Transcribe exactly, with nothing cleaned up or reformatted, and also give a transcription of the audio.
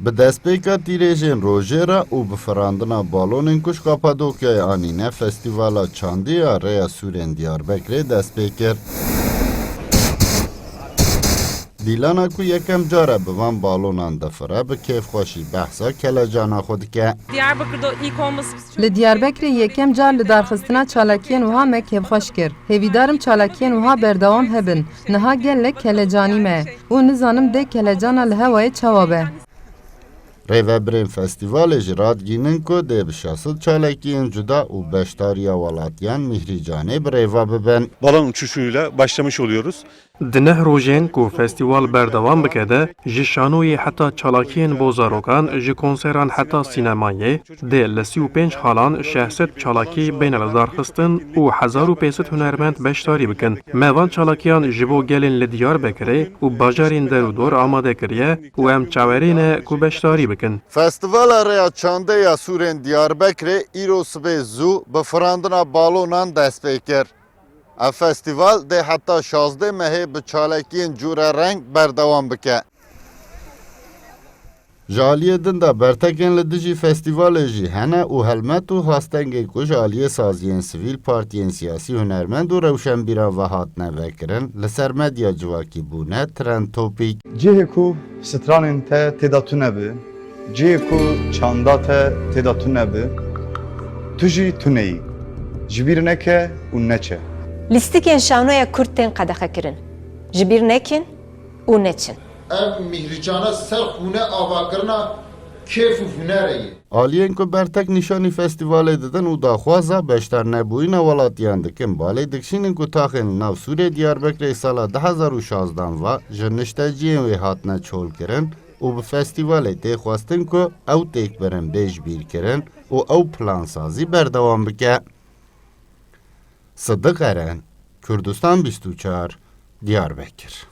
Bi destpêka tîrêjên rojê re û bi firandina balonên ku ji Kapadokyayê anîne, Festîvala Çandê ya Rêya Sûrên Diyarbekirê dest pê kir. Dîlana ku yekem car e bi van balonan difire, bi kêfxweşî behsa kelecana xwe dike. Diyarbakır'da ilk olması bizi çok Li Diyarbekirê yekem car li darxistina çalakiyên wiha me kêfxweş kir. Hêvîdarim çalakiyên wiha berdewam hebin. Niha gelek kelecanî me û nizanim dê kelecana li hewayê çawa be. Rêvebirên festîvalê jî radgînin ku dê bi şeş sed çalakiyên cuda û beşdariya welatiyan Mîhrîcanê bi rêva bibin. Balon uçuşuyla başlamış oluyoruz. Di neh rojên ku festîval berdewam bike de, ji şanoyê heta çalakiyên bo zarokan, ji konseran heta sînemayê, dê li sî û pênc xalan şeş sed çalakî bêne lidarxistin û hezar û pênc sed hunermend beşdarî bikin. Me van çalakiyan ji bo gelên li Diyarbekirê û bajarên derûdor amade kiriye û em çaverê ne ku beşdarî bikin. Festîvala Rêya Çandê ya Sûrên Diyarbekirê îro sibê zû bi firandina balonan dest pê kir. Ev festîval dê heta şazdeh mehê bi çalakiyên cûrereng berdewam bike. Ji aliyê din de bertekên li dijî festîvalê jî hene û helmet û hastengên ku ji aliyê saziyên sivîl, partiyên siyasî, hunermend û rewşenbîran ve hatine vekirin, li ser medya civakî bûne trend topîk. Cihê ku stranên te tê de tune bi, cihê ku çanda te tê de tune bi, tu jî tune yî. Ji bîr neke û neçe. Lîstikên şanoya Kurd tên qedexekirin. Ji bîr nekin û neçin. Ev Mîhrîcana ser xûne avakirina kêf û hunerê ye. Aliyên ku bertek nîşanî festîvalê didin û daxwaza beşdarnebûyîna welatiyan dikin, balê dikişînin ku taxên li nav Sûrê Diyarbekirê sala du hezar û şazdan ve ji nişteciyên wê hatine çolkirin û bi festîvalê tê xwestin ku ew têkbirin bê jibîrkirin û ew plansazî berdewam bike. Sidiq Eren, Kurdistan bîst û çar, Diyarbekir.